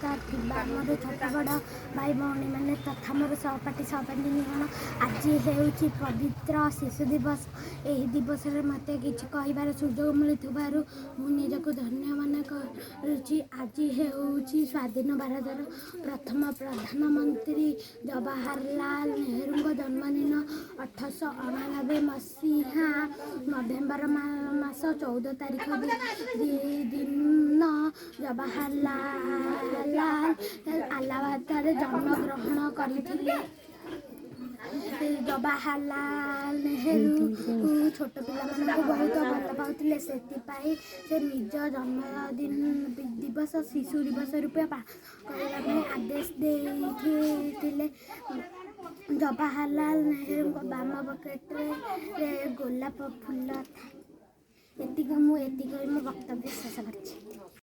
ଉପସ୍ଥିତ ଥିବା ମୋର ଛୋଟ ବଡ଼ ଭାଇ ଭଉଣୀମାନେ ତଥା ମୋର ସହପାଠୀ ସହପାଠିନୀଗଣ, ଆଜି ହେଉଛି ପବିତ୍ର ଶିଶୁ ଦିବସ। ଏହି ଦିବସରେ ମୋତେ କିଛି କହିବାର ସୁଯୋଗ ମିଳୁଥିବାରୁ ମୁଁ ନିଜକୁ ଧନ୍ୟ ମନେ କରୁଛି। ଆଜି ହେଉଛି ସ୍ୱାଧୀନ ଭାରତର ପ୍ରଥମ ପ୍ରଧାନମନ୍ତ୍ରୀ ଜବାହରଲାଲ ନେହେରୁଙ୍କ ଜନ୍ମଦିନ। 1889 ମସିହା ନଭେମ୍ବର ମାସ 14 ତାରିଖ ଦିନ ଜବାହରଲାଲ ଆଲାହାବାଦରେ ଜନ୍ମଗ୍ରହଣ କରିଥିଲେ। ଜବାହରଲାଲ ନେହେରୁ ଛୋଟ ପିଲାମାନଙ୍କୁ ବହୁତ ଭଲ ପାଉଥିଲେ। ସେଥିପାଇଁ ସେ ନିଜ ଜନ୍ମଦିନ ଦିବସ ଶିଶୁ ଦିବସ ରୂପେ ପାଳନ କରିବା ପାଇଁ ଆଦେଶ ଦେଇଥିଲେ। ଜବାହରଲାଲ ନେହେରୁଙ୍କ ବାମ ପକେଟରେ ଗୋଲାପ ଫୁଲ ଥାଏ। ଏତିକି ମୁଁ ଏତିକି ମୋ ବକ୍ତବ୍ୟ ଶେଷ କରିଛି।